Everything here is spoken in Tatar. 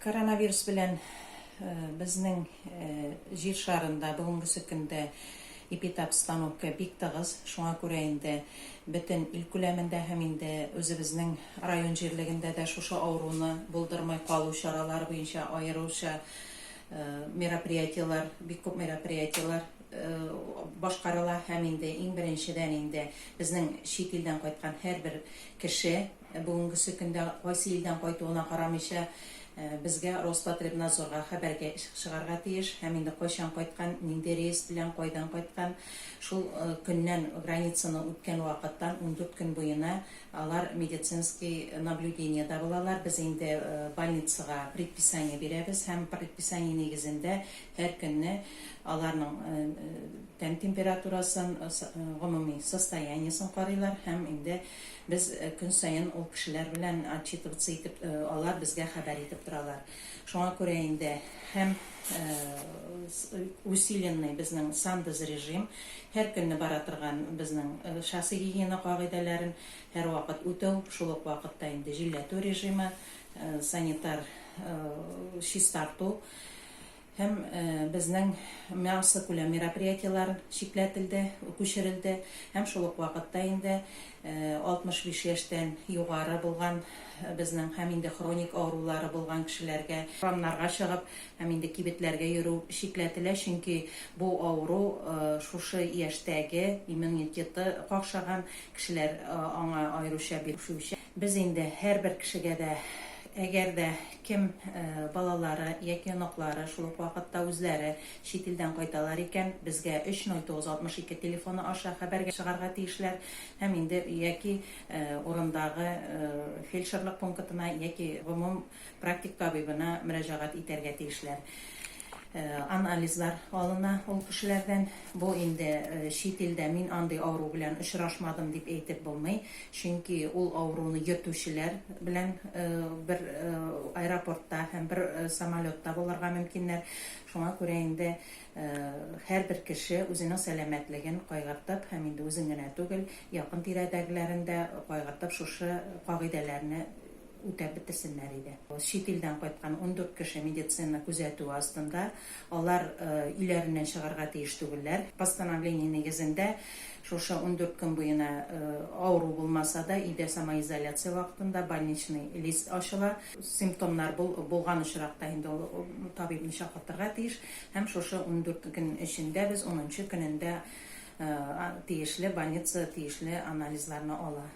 Коронавирус белән безнең Җир шарында бүгенгесе көндә эпидобстановка бик тыгыз. Шуңа күрә инде бөтен ил күләмендә һәм инде үзебезнең район җирлегендә дә шушы авыруны булдырмый калу чаралары буенча аеруча мероприятиеләр, бик күп мероприятиеләр башкарыла һәм инде иң беренчедән инде безнең чит илдән кайткан һәрбер кеше Бүгенгесе көндә кайсы илдән кайтуына карамыйча, безгә Роспотребнадзорга хәбәргә чыгарга тиеш һәм инде кайчан кайткан, нинди рейс белән, кайдан кайткан, шул көннән границаны үткән вакыттан 14 көн буена алар медицинский наблюдениедә булалар. Без инде больницага предписание бирәбез һәм предписание нигезендә һәр көнне аларның тән температурасын, гомуми состояниесен карыйлар һәм инде Без көн саен ул кешеләр белән отчитываться итеп, алар безгә хәбәр итеп торалар. Шуңа күрә инде һәм усиленный безнең сандезрежим, һәр көнне бара торган безнең шәхси гигиена кагыйдәләрен һәрвакыт үтәү, шул ук вакытта инде җилләтү режимы, санитар чистарту, Һәм безнең массакүләм мероприятиеләр чикләтелде, күчерелде. Һәм шул ук вакытта инде 65 яшьтән югары булган безнең һәм инде хроник авырулары булган кешеләргә урамнарга чыгып һәм инде кибетләргә йөрү чикләтелә, чөнки бу авыру шушы яшьтәге иммунитеты какшаган кешеләр аңа аеруча бирешүчән. Без инде һәрбер кешегә дә, әгәр дә кем балалары яки оныклары, шул ук вакытта үзләре чит илдән кайталар икән, безгә 30962 телефоны аша хәбәргә чыгарга тиешләр һәм инде яки урындагы фельдшерлык пунктына, яки гомум практик табибына мөрәҗәгать итәргә тиешләр. Анализлар алына ул кешеләрдән. Бу инде чит илдә мин андый авыру белән очрашмадым дип әйтеп булмый. Чөнки ул авыруны йөртүчеләр белән бер аэропортта һәм бер самолетта булырга мөмкиннәр. Шуңа күрә инде һәрбер кеше үзенең сәламәтлеген кайгыртып һәм инде үзен генә түгел, якын тирәдәгеләрен дә кайгыртып шушы кагыйдәләрне үтәп бетерсеннәр иде. Чит илдән кайткан 14 кеше медицина күзәтүе астында. Алар өйләреннән чыгарга тиеш түгелләр. Постановление нигезендә шушы 14 көн буена авыру булмаса да, өйдә самоизоляция вакытында больничный лист ачыла. Симптомнар булган очракта инде ул табибны чакыртырга тиеш. Һәм шушы 14 көн эчендә без унынчы көнендә тиешле больница тиешле анализларны ала.